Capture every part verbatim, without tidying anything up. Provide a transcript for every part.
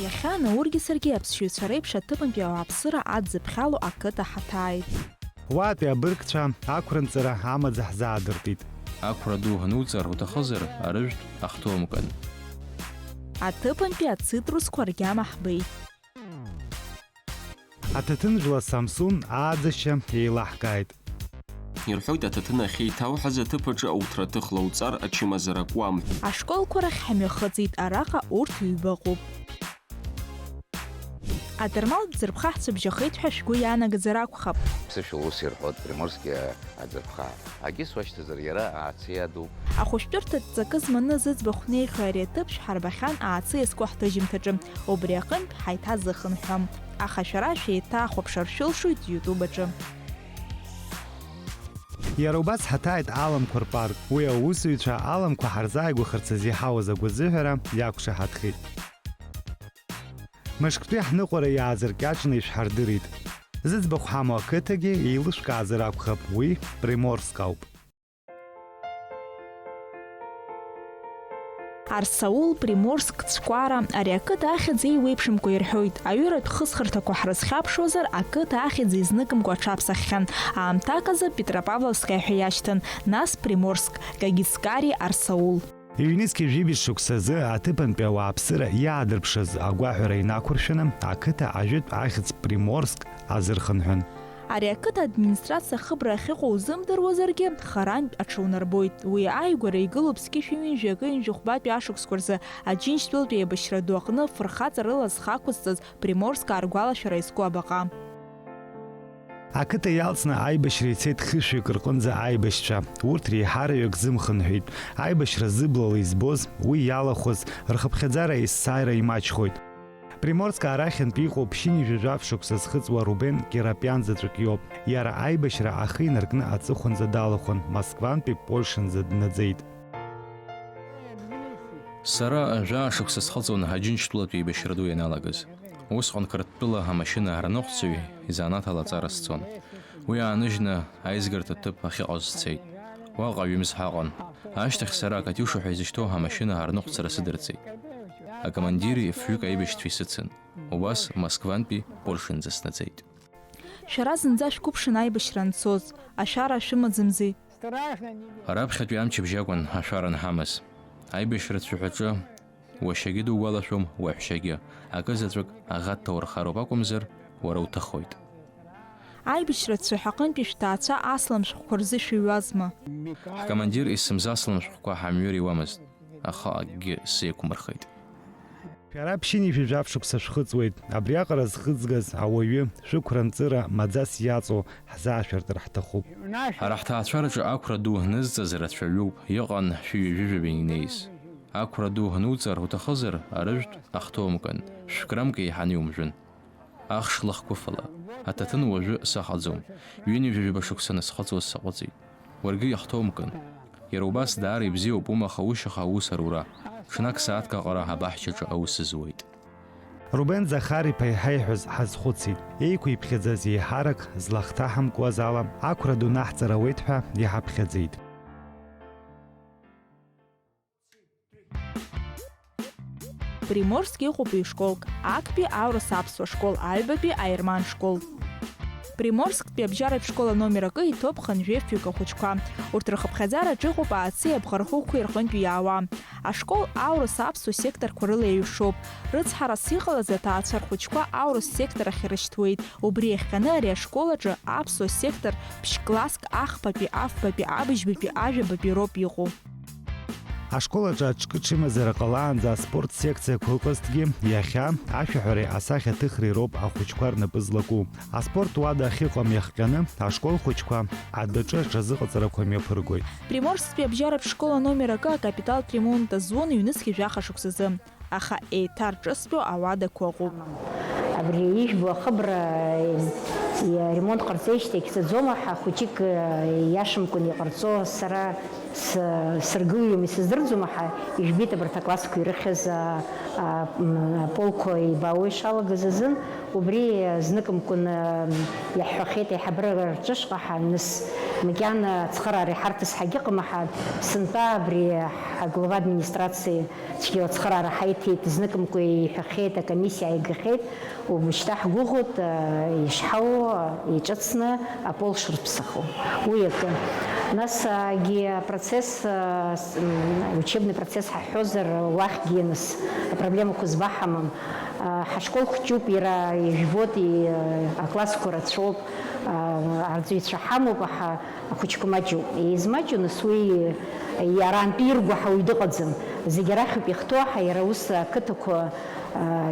Иахьа Наургьы саргьы аԥсшьаҩцәа реиԥш аҭыԥантәи ауааԥсыра адзыԥхьало ақыҭа ҳаҭааит. Уаатәи абыргцәа ақәранҵара амаӡа ҳзаадыртит. Ақәра ду ҳнуҵар уҭахызар, арыжәтә ахҭоумкын. Аҭыԥантәи ацитрусқәа ргьама ҳбеит. Аҭаҭынжәла Самсун ааӡашьа еилаҳкааит. Ирҳәоит, аҭаҭын ахьеиҭауҳаз аҭыԥ аҿы ауҭраҭых лауҵар ачымазара акуам ҳәа. Ашколқәа рахь ҳмҩахыҵит, араҟа урҭ ҩба ыҟоуп. Адырмал ӡырԥха ҳцәыбжьахеит ҳәа шәгәы иаанагазар акәхап. Ԥсышәала ус ирҳәоит Приморски аӡырԥха. Агьыс уашьҭазар иара аацы иадуп. Ахәышәтәырҭа ҵакы зманы зыӡбахә ҳнеихьоу ари аҭыԥ шәҳарбахьан аацы иазку ҳҭыжьымҭаҿы. Убри аҟынтә ҳаиҭазыхынҳәуам. Аха шәара шәеиҭахәаԥшыр шәылшоит YouTube аҿы. Иара убас ҳаҭааит Аламқәа рпарк. Уи аусзуҩцәа аламқәа ҳарзааигәахарц азы иҳауаз агәазыҳәара иақәшаҳаҭхеит. Мышктәи ҳныҟәара иаазыркьаҿны ишәҳардырит. Зыӡбахә ҳамоу ақыҭагьы еилышәкаазар акәхап, уи Приморск ауп. Арсаул, Приморск, Цәкәара, ари ақыҭа ахьӡ еиуеиԥшымкәа ирҳәоит. Аҩыратә хысхырҭақәа ҳрызхьаԥшуазар, ақыҭа ахьӡ изныкымкәа аҽаԥсаххьан. Аамҭак азы Петропавловскаиа ҳәа иашьҭан, нас Приморск, Кагицкари Арсаул. Ҩнызқьи жәибжь шықәсазы аҭыԥантәи ауааԥсыра иаадырԥшыз агәаҳәара инақәыршәаны, ақыҭа ажәытә ахьӡ Приморск азырхынҳәын. Ари ақыҭа администрациа ахыбра ахьыҟоу узымдыруазаргьы, харантә аҽаунарбоит. Уи ааигәара игылоуп зқьышәи ҩынҩажәи акы ҩынҩажәи хәбатәи ашықәсқәа рзы Аџьынџьтәылатәи аибашьра ду аҟны фырхаҵарыла зхы ақәызҵаз Приморск аргәалашәара иазку абаҟа. Ақыҭа иалҵны аибашьра ицеит хышәҩык рҟынӡа аибашьцәа. Урҭ реиҳараҩык зымхынҳәит. Аибашьра зыблала избоз, уи иалахәыз, рхыԥхьаӡара есааира имаҷхоит. Приморска арахьынтә иҟоу ԥшьынҩажәи жәаф шықәса зхыҵуа Рубен Керапиан заҵәык иоуп. Иара аибашьра ахы инаркны аҵыхәанӡа далахәын, Москвантәи Польшанӡа днаӡеит. Сара жәаа шықәса схыҵуан Аџьынџьтәылатәи еибашьра ду ианалагаз. Усҟан Қырҭтәыла амашьына арныҟәцаҩ изанааҭ алаҵара сцон. Уи ааныжьны аизгарҭа ҭыԥ ахьыҟаз сцеит. Уаҟа ҩымз ҳаҟан. Ашьҭахь сара акатиуша ҳәа изышьҭоу амашьына арныҟәцара сыдырҵеит. Акомандири фҩык аибашьцәеи сыцын. Убас Москвантәи Польшанӡа снаӡеит. Шәара зынӡа шәқәыԥшын аибашьра анцоз, ашәара шәымаӡамзи? Раԥхьатәи амчыбжь акәын ашәара анҳамаз. Аибашьра цәаҳәаҿы уашьагьы дугәалашәом, уаҳәшьагьы. Акы заҵәык аӷа дҭаурхароуп акәымзар, уара уҭахоит. Аибашьра цәаҳәа аҟынтәи шәҭаацәа асалам шәҟәқәа рзы шәыҩуазма? Ҳкомандир исымзасалам шәҟәқәа ҳамҩыр иуамызт, аха акгьы сзеиқәмырхеит. Шәара ԥшьынҩажәи жәаф шықәса шәхыҵуеит, абриаҟара зхыҵгаз ауаҩы шәықәра-нҵыра маӡас иаҵоу ҳзаашәыртыр ҳҭахуп. Ҳара ҳҭаацәараҿы ақәра ду нызҵаз рацәаҩуп, иҟан шәи ҩажәи жәаба инеиз. Ақәра ду нуҵар уҭахызар, арыжәтә ахҭоумкын, шәкрамк еиҳаны иумжәын. Ахш лахқәыфала, аҭаҭын уажәы сахаӡом, ҩынҩажәи жәаба шықәса насхыҵуаз саҟәыҵит. Уаргьы иахҭоумкын. Иара убас даара ибзиоуп умаха ушьаха аус арура. Ҽнак сааҭк аҟара абаҳчаҿы аус зуеит. Рубен Захар-иԥа иҳаиҳәаз ҳазхәыцит. Еиқәиԥхьаӡаз еиҳарак злахҭаҳамкуаз ала, ақәра ду наҳҵар ауеит ҳәа иҳаԥхьаӡеит. Приморск иҟоуп ҩышколк, актәи аурыс аԥсуа школ, аҩбатәи аерман школ. Приморсктәи абжьаратә школ аномер акы иҭоуп хынҩажәаҩык ахәыҷқәа. Урҭ рхыԥхьаӡараҿы иҟоуп аацы абӷархықәқәеи рҟынтәи иаауа. Ашкол аурыс аԥсуа секторқәа рыла еиҩшоуп. Рыцҳарас иҟалаз аҭаацәа рхәыҷқәа аурыс сектор ахь ирышьҭуеит. Убри иахҟьаны ари ашкол аҿы аԥсуа сектор ԥшь-класск ахԥатәи, афбатәи, абыжьбатәи, ажәабатәи роуп иҟоу. Ашкол аҿы аҿкы ҽымазара ҟалаанӡа аспорт секциақәа ыҟазҭгьы, иахьа ашәаҳәареи асахьаҭыхреи роуп ахәыҷқәа рнапы злаку. Аспорт уада ахьыҟам иахҟьаны, ашкол хәыҷқәа адәаҿы аҽазыҟаҵарақәа мҩаԥыргоит. Приморсктәи абжьаратә школ аномер акы акапиталтә ремонт азун ҩнызқьи жәаха шықәсазы. Аха еиҭарҿыстәу ауадақәа ыҟоуп. Абри ижәбо ахыбра иаремонт ҟарҵеижьҭеи егьцаӡом, аха хәыҷык иашамкәан иҟарҵо сара с-, сыргылаҩым, исыздырӡом, аха ижәбеит абарҭ аклассқәа ирыхьыз а, а, м, аполқәа еибаауа ишалагаз азын, убри зныкымкәан а, иаҳҳәахьеит аиҳабыра рҿышҟа ҳаныс-, Макьана ацхыраара иҳарҭаз ҳагьыҟам, аха сынтәа абри ҳаглава администрациа цәгьала ацхыраара ҳаиҭеит, зныкымкәа иҳәахьеит, акомиссиа ааигахьеит, уажәшьҭа ҳгәыӷуеит, ишҳау иҿыцны апол шрыцԥсахо. Уи акы. Нас, агьи апроцесс, с-, м, учебный процесс ҳаҳәозар, уахьгьы нас апроблемақәа збаҳамам. Ҳашкол хәҷуп, иара ижәбоит, и-, аклассқәа рацәоуп, арҵаҩцәа ҳамоуп, аха ахәыҷқәа маҷуп. Измаҷу, нас, уи иара антәи иргәаҳауа дыҟаӡам. Зегь арахьоуп иахьҭоу, аха иара ус ақыҭақәа,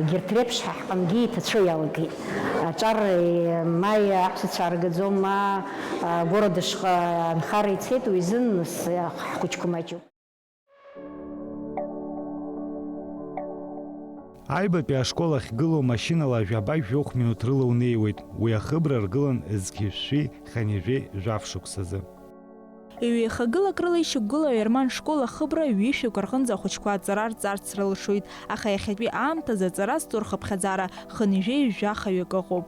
егьырҭ реиԥш ҳа ҳҟынгьы иҭацәу иалагеит. Аҿар, ма аҳәсацәа ааргаӡом, ма городашҟа анхара ицеит, уи изын, нас, ҳхәыҷқәа маҷуп. Аҩбатәи ашкол ахьгылоу машьынала жәаба-жәохә минуҭ рыла унеиуеит, уи ахыбра ргылан зқьи жәшәи хынҩажәи жәаф шықәсазы. Ҩеихагылак рыла ишьақәгылоу аерман школ ахыбра ҩышәҩык рҟынӡа ахәыҷқәа аҵара рҵарц рылшоит, аха иахьатәи аамҭазы аҵара зҵо рхыԥхьаӡара хынҩажәи жәахаҩык ыҟоуп.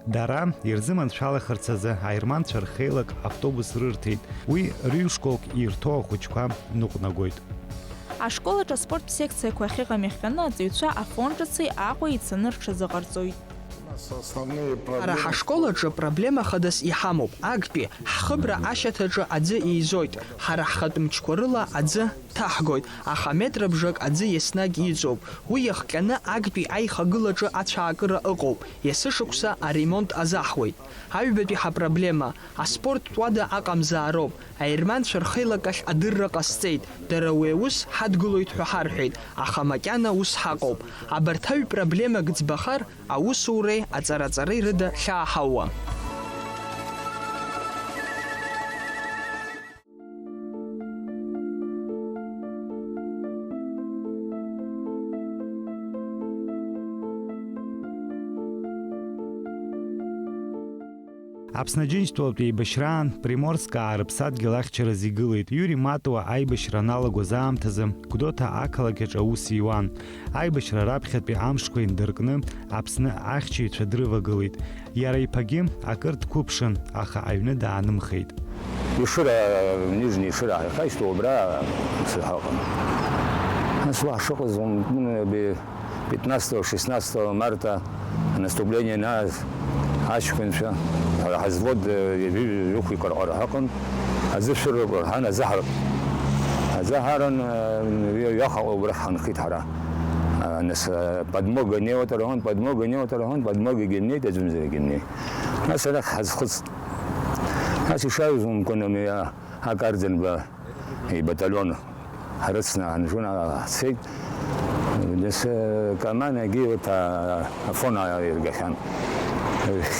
Дара ирзыманшәалахарц азы аерманцәа рхеилак автобус рырҭеит. Уи рыҩшколк ирҭо ахәыҷқәа ныҟәнагоит. Ашкол аҿы аспорттә секциақәа ахьыҟам иахҟьаны аҵаҩцәа Афон ҿыци Аҟәеи ицаны рҽазыҟарҵоит. Ҳара ҳашкол аҿы проблема хадас иҳамоуп. Актәи ҳхыбра ашьаҭаҿы аӡы еизоит. Ҳара ҳхатә мчқәа рыла аӡы ҭаҳгоит, аха метрабжак аӡы еснагь иҵоуп. Уи иахҟьаны актәи аихагылаҿы ацәаакыра ыҟоуп, есышықәса аремонт азаҳуеит. Аҩбатәи ҳапроблема аспорттә уада аҟамзаароуп. Аерманцәа рхеилак ахь адырра ҟасҵеит, дара уи аус ҳадгылоит ҳәа ҳарҳәеит, аха макьана ус ҳаҟоуп. Абарҭ аҩ проблемак ӡбахар, аусуреи аҵара-ҵареи рыда хьаа ҳауа. Аԥсны Аџьынџьтәылатә еибашьраан Приморскаа рыԥсадгьыл ахьчараз игылеит. Иури Матуа аибашьра аналагоз аамҭазы Гәдоуҭа ақалақь аҿы аус иуан. Аибашьра раԥхьатәи амшқәа индыркны Аԥсны ахьчаҩцәа дрывагылеит. Иара иԥагьы акыр дқәыԥшын, аха аҩны даанымхеит. Ешыра, Нижний Ешыра, ҳаихашьҭоу абра сыҳәаҟын. Нас уа ҳшыҟаз, пятнадцатого, шестнадцатого марта наступление на аҷкәынцәа, ҳара ҳазвод, э, ҩажәи жәохә икырҟьара ҳаҟын, аӡы шәыруп рҳәан, аӡы ҳарып. Аӡы ҳаран, э, ҩаха убра ҳанхеит ҳара. А, нас, э, подмога неуа рҳәон, подмога неуа рҳәон, подмогагьы неит, аӡәымзарагьы неит. Нас арахь ҳазхыҵт. Нас ишаҩуаз умкын, ами, а, акарӡанба ибаталион ҳрыцны ҳанжәон, а, ҳцеит. Нас, э, Каманагьы урҭ, а, Афон аиргахьан.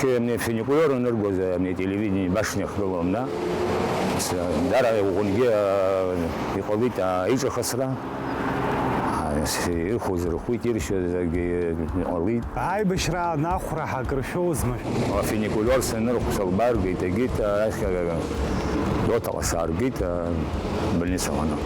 Хьы, ами, фуникулиор аныргоз, ами, телевидение башня ахьгылоу, да? С-, дара иӷәӷәангьы, а, иҟалеит, а, аиҿахысра. Ирхәыз рхәит, иршьыз акгьы ҟалеит. Аибашьраан ахәра ҳакрышәозма? Афуникулиор санырхәса лбаргеит, егьит, ахь Гәдоуҭаҟа сааргеит, больницаҟны.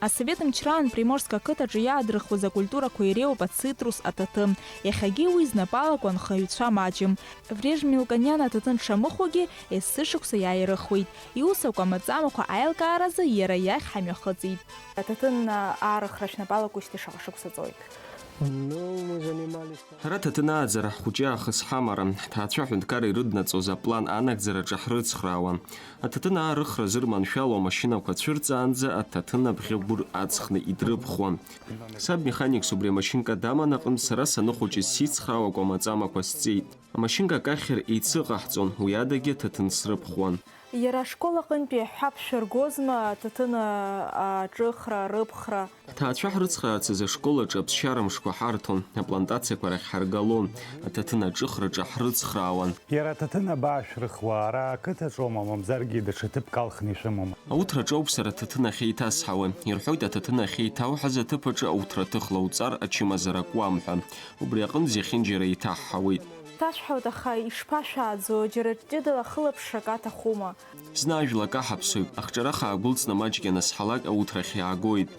Асовет мчраан Приморск ақыҭаҿы иаадрыхуаз акультурақәа иреиуоуп ацитрус, аҭаҭын. Иахьагьы уи знапалақәа анхаҩцәа маҷым. Вреж Мелкониан аҭаҭын дшамыхәогьы, есышықәса иааирыхуеит. Иус акәамаҵамақәа аилкааразы иара иахь ҳамҩахыҵит. Аҭаҭын аарыхра шәнапалақәеижьҭеи шаҟа шықәса ҵуеит? Ну, мы занимались там. Ҳара аҭаҭын ааӡара ҳхәыҷы аахыс ҳамара, ҳҭаацәа аҳәынҭқарра ирыднаҵоз аплан анагӡараҿы ҳрыцхраауан. Аҭаҭын аарыхра зырманшәало амашьынақәа цәырҵаанӡа аҭаҭын абӷьы гәыр аҵхны идрыԥхуан. Саб механикс убри амашьынка даман аҟынтә сара саныхәыҷыз сицхраауа акәамаҵамақәа сҵеит. Амашьынка акахьыр еицыҟаҳҵон, уи адагьы аҭаҭын срыԥхуан. Иара ашкол аҟынтәи ҳәаԥшәа ргозма аҭаҭын аҿыхра, арыԥхра? Ҳҭаацәа ҳрыцхраарц азы ашкол аҿы аԥсшьара мшқәа ҳарҭон, аплантациақәа рахь ҳаргалон, аҭаҭын аҿыхраҿы ҳрыцхраауан. Иара аҭаҭын абаашәрыхуа, ара ақыҭаҿоума, мамзаргьы даҽа ҭыԥк алхны ишәымоума? Ауҭраҿоуп сара аҭаҭын ахьеиҭасҳауа. Ирҳәоит, аҭаҭын ахьеиҭауҳаз аҭыԥ аҿы ауҭраҭых лауҵар ачымазара куам ҳәа. Убри аҟынтә зехьынџьара еиҭаҳҳауеит. Ҭасҳәоит, аха ишԥашәааӡо, џьара ҷыдала хылаԥшрак аҭахума? Зны ажәла каҳаԥсоит, ахҿарах аагәылҵны маҷк ианысҳалак ауҭрахь иаагоит.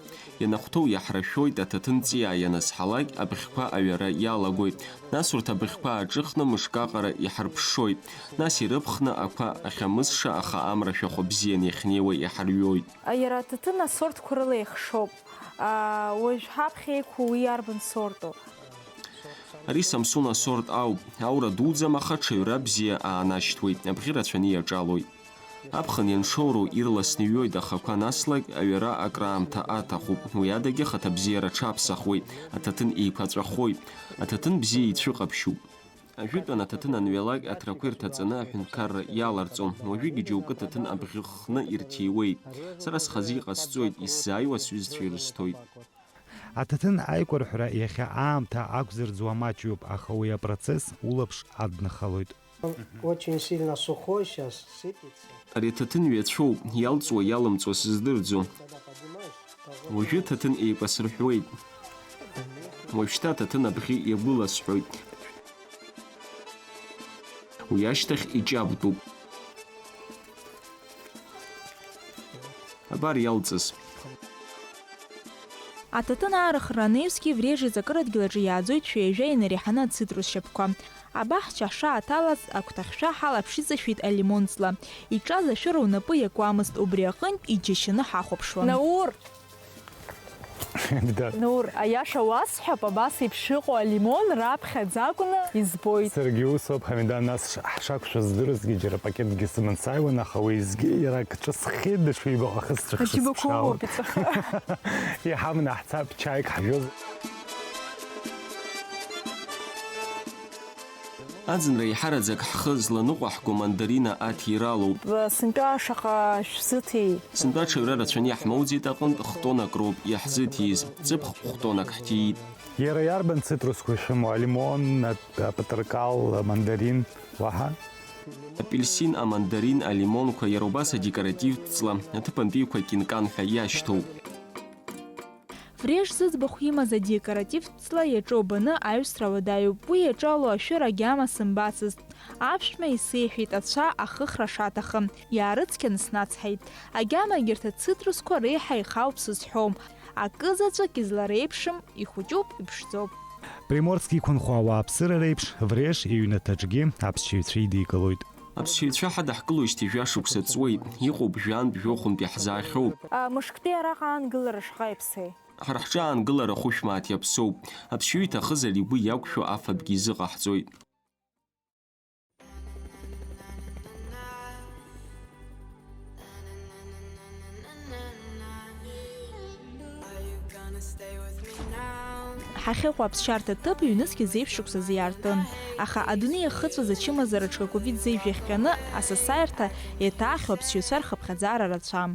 Ианахәҭоу иаҳрашәоит, аҭаҭын ҵиаа ианысҳалак абӷьқәа аҩара иалагоит. Нас урҭ абӷьқәа ааҿыхны мышкы аҟара иҳарԥшшоит. Нас ирыԥхны ақәа ахьамысша, аха амра ашәахәа бзиан иахьнеиуа иҳарҩоит. Иара аҭаҭын асортқәа рыла еихшоуп. Уажә ҳаԥхьа иқәу уи иарбан сорту? Ари Самсун асорт ауп. Аура дуӡӡам, аха ҽаҩра бзиа аанашьҭуеит, абӷьы рацәаны иаҿалоит. Аԥхын ианшоуроу ирласны иҩоит, ахақәа анаслак аҩара акраамҭа аҭахуп. Уи адагьы хаҭабзиара аҽаԥсахуеит, аҭаҭын еиқәаҵәахоит, аҭаҭын бзиа ицәыҟаԥшьуп. Ажәытәан аҭаҭын анҩалак, аҭрақәа ирҭаҵаны аҳәынҭқарра иаларҵон. Уажәыгьы џьоукы аҭаҭын абӷьы ххны ирҭиуеит. Сара схазы иҟасҵоит, исзааиуа сҩызцәа ирысҭоит. Аҭаҭын аикәарҳәра иахьа аамҭа ақәзырӡуа маҷҩуп, аха уи апроцесс улаԥш аднахалоит. Очень сильно сухой сейчас, сыпется. Ари аҭаҭын ҩацәоуп, иалҵуа, иалымҵуа сыздырӡом. Уажәы аҭаҭын еикәасырҳәуеит. Уажәшьҭа аҭаҭын абӷьы иагәыласҳәоит. Уи ашьҭахь иҷабтәуп. Абар иалҵыз. Аҭаҭын аарыхра анаҩсгьы Врежи аҵакырадгьыл аҿы иааӡоит шәи ҩажәа инареиҳаны ацитрус шьапқәа. Абаҳча ҳшааҭалаз, агәҭахьшәа ҳалаԥш иҵашәеит алимон ҵла. Иҿаз ашәыра унапы иакуамызт, убри аҟынтә иџьашьаны ҳахәаԥшуан. Наур! Бда. Наур, аиаша уасҳәап, абас еиԥш иҟоу алимон раԥхьаӡа акәны избоит. Саргьы усоуп, Ҳамида, нас ш-, ҳшақәшәаз здырызгьы џьара пакетгьы сыман сааиуан, аха уеизгьы иара акы ҿысхьеит, дышҩеибаҟахыз ҵәахы Аџьабақәа сыччалоит. Уоуп, иҵәахы. Иҳаманы ҳцап, чаик ҳжәоз. Аӡынра еиҳараӡак ҳхы зланыҟәаҳго мандарина аҭира алоуп. Сынтәа шаҟа шәзыҭи? Сынтәа аҽаҩра рацәаны иаҳмоуӡеит аҟынтә, хтонак роуп иаҳзыҭиз, ҵыԥх хәтонак ҳҭиит. Иара иарбан цитрусқәа шәымоу, алимон, а-, апытыркал, амандарин, уаҳа? Апельсин, амандарин, алимонқәа, иара убас адекоративтә ҵла, аҭыԥантәиқәа кинкан ҳәа иашьҭоуп. Вреж зыӡбахә имаз адекоративтә ҵла иаҿоу баны аҩсра уадаҩуп. Уи иаҿало ашәыра агьама сымбацызт. Аԥшәма исеиҳәеит ацәа ахыхра шаҭахым. Иаарыцқьаны снацҳаит. Агьама егьырҭ ацитрусқәа реиҳа ихауп сызҳәом. Акызаҵәык излареиԥшым, ихәыҷуп, иԥшӡоуп. Приморск иқәынхо ауааԥсыра реиԥш, Вреж иҩнаҭаҿгьы аԥсшьаҩцәа идикылоит. Аԥсшьаҩцәа ҳадаҳкылоижьҭеи жәашықәса ҵуеит, иҟоуп жәантә, жәохәынтә иаҳзаахьоу. А, мышктәи араҟа аангылара шаҟа иаԥсеи? Ҳара ҳҿы аангылара хәышә мааҭ иаԥсоуп. Аԥсшьаҩы иҭахызар игәы иақәшәо афатәгьы изыҟаҳҵоит. Ҳахьыҟоу аԥсшьарҭа ҭыԥ ҩнызқь зеиԥш шықәсазы иаартын, аха адунеи иахыҵәаз ачымазара аҽкаковид зеижә иахҟьаны асасааирҭа еиҭаахьоу аԥсшьаҩцәа рхыԥхьаӡара рацәам.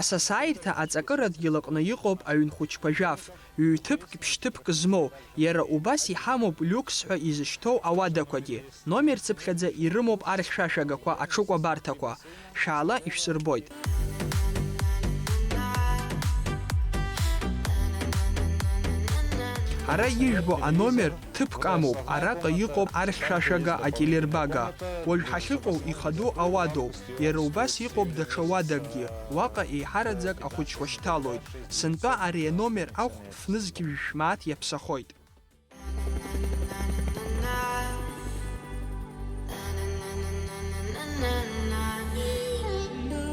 Асасааирҭа аҵакырадгьыл аҟны иҟоуп аҩн хәыҷқәа жәаф, ҩ-ҭыԥк, ԥшь-ҭыԥк змоу, иара убас иҳамоуп люкс ҳәа изышьҭоу ауадақәагьы. Номер цыԥхьаӡа ирымоуп архьшәашәагақәа, аҽыкәабарҭақәа. Шәаала, ишәсырбоит. Ара ижәбо аномер ҭыԥк амоуп, араҟа иҟоуп архьшәашәага, ателербага. Уажә ҳахьыҟоу ихаду ауадоуп, иара убас иҟоуп даҽа уадакгьы, уаҟа еиҳараӡак ахәыҷқәа шьҭалоит. Сынтәа ари аномер ахә фнызқь жәшә мааҭ иаԥсахоит.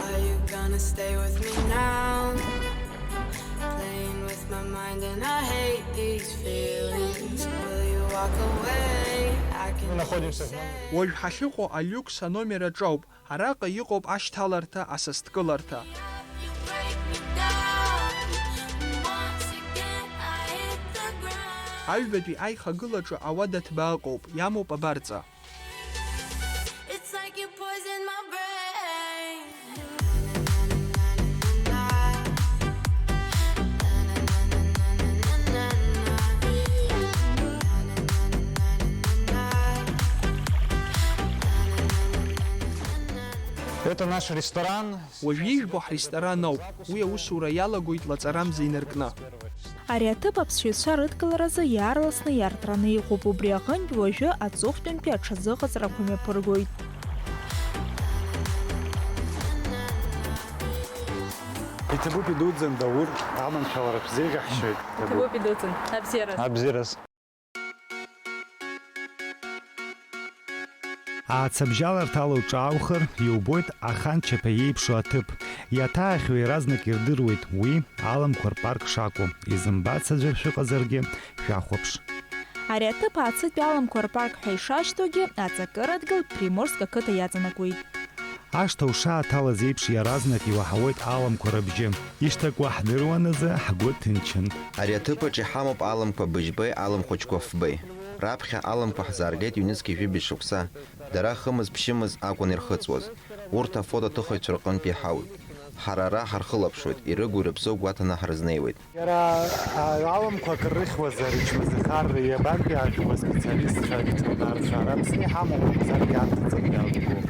Are you gonna stay with me now? Playing with my mind and I hate these feelings. Will you walk away? I can Мы находимся в номере. Уажә ҳахьыҟоу алиукс аномер аҿоуп. Араҟа иҟоуп ашьҭаларҭа, асасдкыларҭа. Аҩбатәи аихагылаҿы ауада ҭбаа ыҟоуп, иамоуп абарҵа. Это наш ресторан. Уажә ижәбо ҳресторан ауп. Уи аусура иалагоит лаҵарамза инаркны. Ари аҭыԥ аԥсшьаҩцәа рыдкыларазы иаарласны иартраны иҟоуп, убри аҟынтә уажәы аҵыхәтәантәи аҽазыҟаҵарақәа мҩаԥыргоит. Иҭабуп идуӡӡан, Даур, аманшәалара шәзеиӷьаҳшьоит. Иҭабуп идуӡӡан, абзиараз. Абзиараз. Ацабжьаларҭала уҿааухыр, иубоит ахан чаԥа иеиԥшу аҭыԥ. Иаҭаахьоу иаразнак ирдыруеит уи аламқәа рпарк шакәу. Изымбац аӡәыр шәыҟазаргьы, шәахәаԥш. Ари аҭыԥ аацы тәи аламқәа рпарк ҳәа ишашьҭоугьы, аҵакыра дгьыл Приморск ақыҭа иаҵанакуеит. Ашҭа ушааҭалаз еиԥш, иаразнак иуаҳауеит аламқәа рыбжьы. Ишҭакуа ҳдыруан азы ҳгәы ҭынчын. Ари аҭыԥаҿ иҳамоуп аламқәа быжьбеи аламхәыҷқәа фбеи. Раԥхьа аламқәа ҳзааргеит ҩнызқьи жәибжь шықәса. Дара хымыз-ԥшьымыз акәын ирхыҵуаз. Урҭ афотоҭыхыҩцәа рҟынтә иҳауит. Ҳара ара ҳархылаԥшуеит, ирыгу-ирыԥсу гәаҭаны ҳрызнеиуеит. Иара, а, аламқәа акыр рыхьуазар, ичмазаҩхар, иабантәи ажәқәа специалистцәа рыҽанарцәаар, Аԥсны иҳамоу акәзаргьы анҭыҵыргьы алгоуп.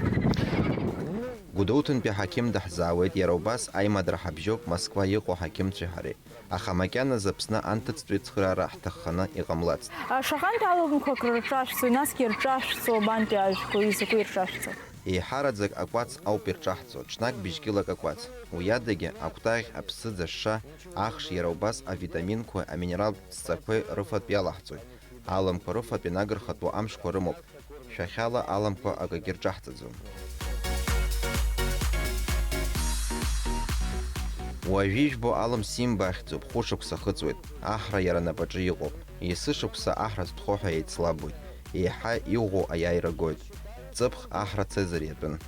Гәдоуҭантәи аҳақьым даҳзаауеит, иара убас аимадара ҳабжьоуп Москва иҟоу аҳақьымцәеи ҳареи. Аха макьаназы Аԥсны анҭыҵтәи ацхыраара ҳҭахханы иҟамлацт. Шаҟантә аламқәак рырҿашәҵои, насгьы ирҿашәҵо абантәи ажәқәеи, изакәи ирҿашәҵо? Еиҳараӡак акәац ауп ирҿаҳҵо, ҽнак быжькылак акәац. Уи адагьы, акәтаӷь, аԥсыӡ, ашша, ахш, иара убас авитаминқәеи аминералтә ҵәҵәақәеи рыфатә иалаҳҵоит. Аламқәа рыфатә ианагырхатәу амшқәа рымоуп. Шәахьала аламқәа акагьы рҿаҳҵаӡом. Уажәы ижәбо алым симбахьӡуп, хәышықәса хыҵуеит, аҳра иара напаҿы иҟоуп. Есышықәса аҳра зтәхо ҳәа еицлабуеит, еиҳа иӷәӷәоу аиааира гоит. Ҵыԥх аҳра Цезар иатәын.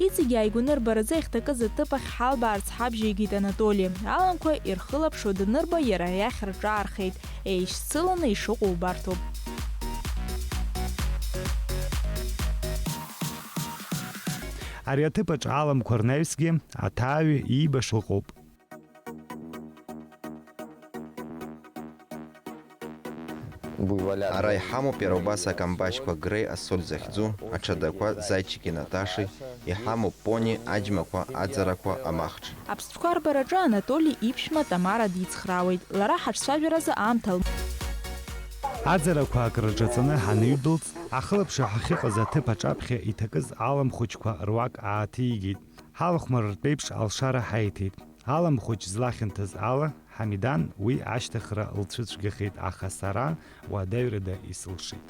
Иҵегь ааигәаны рбаразы иахьҭакыз аҭыԥ ахь ҳалбаарц ҳабжьеигеит Анатоли. Аламқәа ирхылаԥшуа данырба, иара иахь рҿаархеит. Еишьцыланы ишыҟоу убарҭоуп. Ари аҭыԥаҿ аламқәа рнаҩсгьы аҭааҩы иибаша ыҟоуп. Ара иҳамоуп иара убас акамбашьқәа Греи Ассоль захьӡу, аҽадақәа Зайчики Наташи, иҳамоуп пони, аџьмақәа, аӡарақәа, амахҽ. Аԥстәқәа рбараҿы Анатоли иԥшәма Тамара дицхраауеит, лара ҳаҿцәажәаразы аамҭа лмоуп. Аӡарақәа акрырҿаҵаны ҳаныҩдәылҵ, ахылаԥшҩы ҳахьыҟаз аҭыԥ аҿаԥхьа иҭакыз алым хәыҷқәа руак ааҭигеит. Ҳалахәмарратә еиԥш алшара ҳаиҭеит. Алым хәыҷ злахьанҭаз ала, Ҳамидан уи ашьҭыхра лцәыцәгьахеит, аха сара уадаҩрада исылшеит.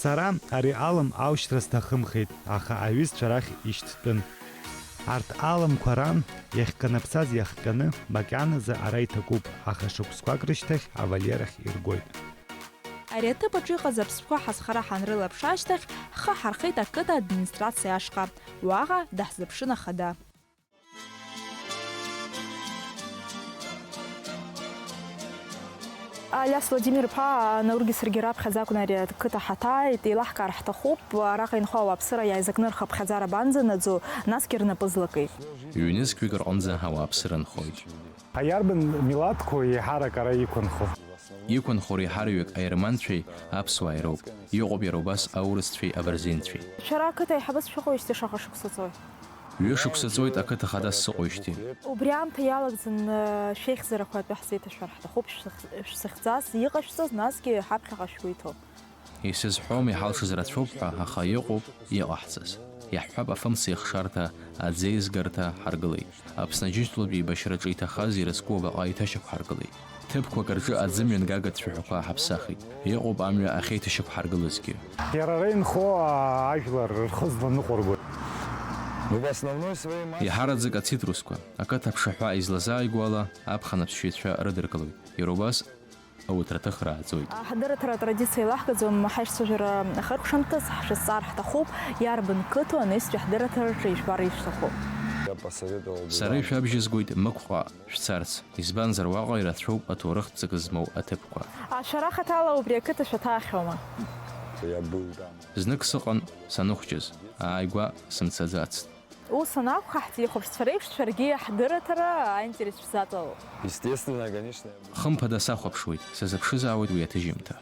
Сара ари алым аушьҭра сҭахымхеит, аха аҩызцәа рахь ишьҭтәын. Арҭ алымқәа ран иахьканаԥсаз иахҟьаны, макьаназы ара иҭакуп, аха шықәсқәак рышьҭахь авольер ахь иргоит. Ари аҭыԥ аҿы иҟаз аԥстәқәа ҳазхара ҳанрылаԥш ашьҭахь, ҳхы ҳархеит ақыҭа администрациа ашҟа. Уаҟа даҳзыԥшын ахада. Алиас Владимир-иԥа, Наургьы саргьы раԥхьаӡа акәны ари ақыҭа ҳаҭааит, еилаҳкаар ҳҭахуп, араҟа инхо ауааԥсыра иааизакны рхыԥхьаӡара банӡанаӡо, насгьы рнапы злакеи? Ҩнызқьҩык рҟынӡа ауааԥсыра нхоит. Иарбан милаҭқәоу еиҳарак ара иқәынхо? Иқәынхо реиҳараҩык аерманцәеи аԥсуааи роуп. Иҟоуп иара убас аурысцәеи абырзенцәеи. Шәара ақыҭа аиҳабыс шәыҟоижьҭеи шаҟа шықәса ҵуеи? Ҩышықәса ҵуеит ақыҭа хадас сыҟоижьҭеи. Убри аамҭа иалагӡаны шәеихьӡарақәа атәы ҳзеиҭашәар ҳҭахуп, шәсых-, шәсыхьӡаз иҟашәҵаз, насгьы ҳаԥхьаҟа шәгәы иҭоу. Исызҳәом, иҳалшаз рацәоуп ҳәа, аха иҟоуп иҟаҳҵаз. Иаҳҳәап, афымца ихшарҭа, аӡеизгарҭа ҳаргылеит. Аԥсны аџьынџьтәылатә еибашьраҿы иҭахаз ирызку абаҟа еиҭашьақәҳаргылеит. Ҭыԥқәак рҿы аӡымҩангага цәаҳәақәа ҳаԥсахит. Иҟоуп амҩа ахьеиҭашьақәҳаргылазгьы. Иара ара инхо ажәлар рхы зланыҟәыргоит. Иҳараӡак ацитрусқәа, ақыҭа аԥшаҳәа излазааигәоу ала, аԥхын аԥсшьаҩцәа рыдыркылоит. Иара убас ауҭраҭых рааӡоит. Аҳдырраҭара атрадициа еилаҳкаӡом, ҳаишьцәажәара ахыркәшамҭаз ҳшәызҵаар ҳҭахуп, иарбан қыҭоу анаҩстәи ҳдырраҭараҿы ижәбар ишәҭаху? Сара ишәабжьызгоит Мықәҟа шәцарц, избанзар уаҟа ирацәоуп аҭоурыхтә ҵак змоу аҭыԥқәа. Шәара хаҭала убри ақыҭа шәаҭаахьоума? Знык сыҟан саныхәҷыз, ааигәа сымцаӡацт. Ус анакәха, ҳҭихәаԥшцәа реиԥш, шәаргьы ҳдырраҭара аинтерес шәзаҵалоит. Естественно, конечно. Хымԥада сахәаԥшуеит, сазыԥшызаауеит уи аҭыжьымҭа.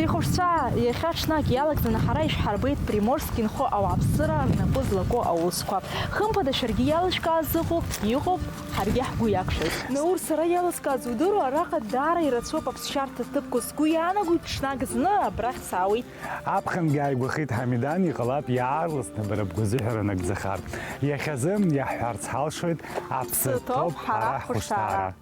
Ихәшәцәа, иахьа ҽнак иалагӡаны ҳара ишәҳарбеит Приморск инхо ауааԥсыра рнапы злаку аусқәа. Хымԥада, шәаргьы иалышәкааз ыҟоуп, иҟоуп, ҳаргьы ҳгәы иақәшәеит. Наур, сара иалыскааз удыруа, араҟа даара ирацәоуп аԥсшьарҭа ҭыԥқәа, сгәы иаанагоит, ҽнак зны абрахь саауеит. Аԥхынгьы ааигәахеит Ҳамидан, иҟалап иаарласны бара бгәазыҳәара нагӡахар. Иахьазы иаҳҳәарц ҳалшоит, аԥсы ҭоуп ҳара ҳхәышҭаара.